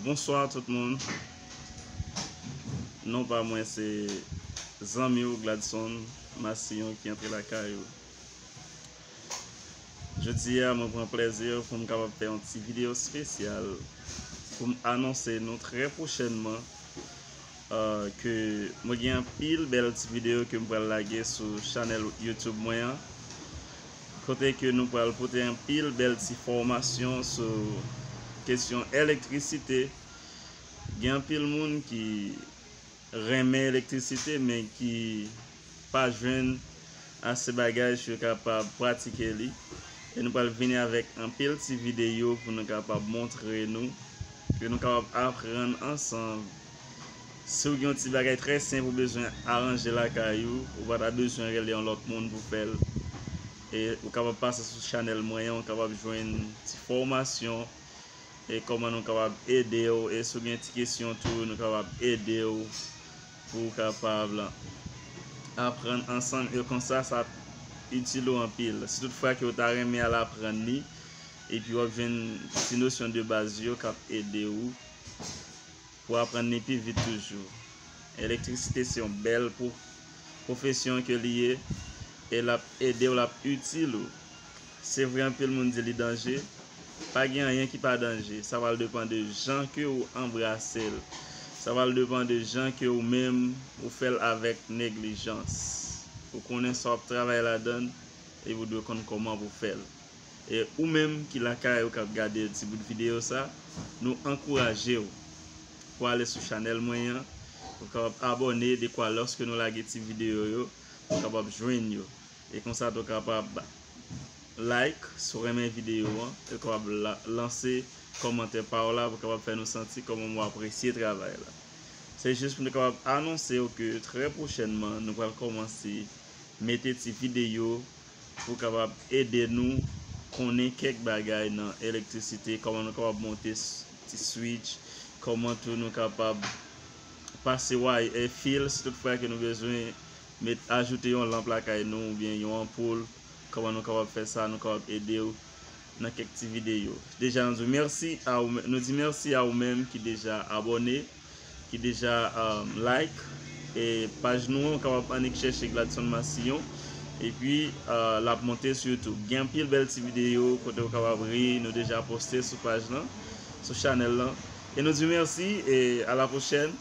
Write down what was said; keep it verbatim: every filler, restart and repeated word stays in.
Bonswa tout moun. Non pa mwen se zanmi w Gladson Massillon ki antre lakay ou. Jodi a mwen pran plèzi pou m kapab fè yon ti videyo espesyal pou m anonse nou trè pwochènman uh, ke mwen gen anpil bèl ti videyo ke m pral lage sou chanèl YouTube mwen an. Kote ke nou pral pote anpil bèl ti fòmasyon sou kesyon elektrisite. Gen anpil moun ki renmen elektrisite men ki pa jwenn ase bagay pou yo kapab pratike li. E nou pral vini avèk anpil ti videyo pou nou kapab montre nou, ke nou kapab aprann ansanm. Si w gen yon ti bagay trè senp ou bezwen aranje lakay ou, ou pa ta bezwen rele yon lòt moun pou fè l. E ou kapab pase sou chanèl mwen an, ou kapab jwenn ti fòmasyon e kòman nou kapab ede w. E si w gen ti kesyon tou, nou kapab ede w pou w kapab aprann ansanm. E konsa, sa ap itil ou anpil. Si toutfwa ke w ta renmen al aprann li, epi w ap jwenn ti nosyon de baz yo k ap ede w pou w aprann li pi vit toujou. Elektrisite se yon bèl pwo-, pwofesyon ke li ye, e l ap ede w, l ap itil ou. Se vre, anpil moun di li danje. Pa gen anyen ki pa danje. Sa pral depann de jan ke ou anbrase l. Sa pral depann de jan ke ou menm ou fè l avèk neglijans. Ou konnen sa w ap travay ladan l, e ou dwe konn kòman pou w fè l. E ou menm ki lakay ou k ap gade ti bout videyo sa, nou ankouraje w pou ale sou chanèl mwen an, pou w kapab abòne, dekwa lòske nou lage ti videyo yo, ou kapab jwenn yo. E konsa tou kapab like, si w renmen videyo an, e w kapab la-, lanse kòmantè pa w la, pou w kapab fè nou santi kòman w apresye travay la. Se jis pou nou kapab anonse w ke trè pwochènman, nou pral kòmanse mete ti videyo pou kapab ede nou konnen kèk bagay nan elektrisite, kòman nou kapab monte s-, ti switch, kòman tou nou kapab pase wire, e, fil, si toutfwa ke nou bezwen met, ajoute yon lanp lakay nou oubyen yon anpoul, kòman nou kapab fè sa, nou kapab ede w nan kèk ti videyo. Deja, nou di mèsi a ou, nou di mèsi a ou menm ki deja abòne, ki deja, um, like, e paj nou an, ou kapab annik chèche Gladson Massillon, epi, uh, l ap monte sou YouTube. Gen anpil bèl ti videyo kote ou kapab ri, nou deja poste sou paj lan, sou chanèl lan. E nou di mèsi, e a la pwochèn.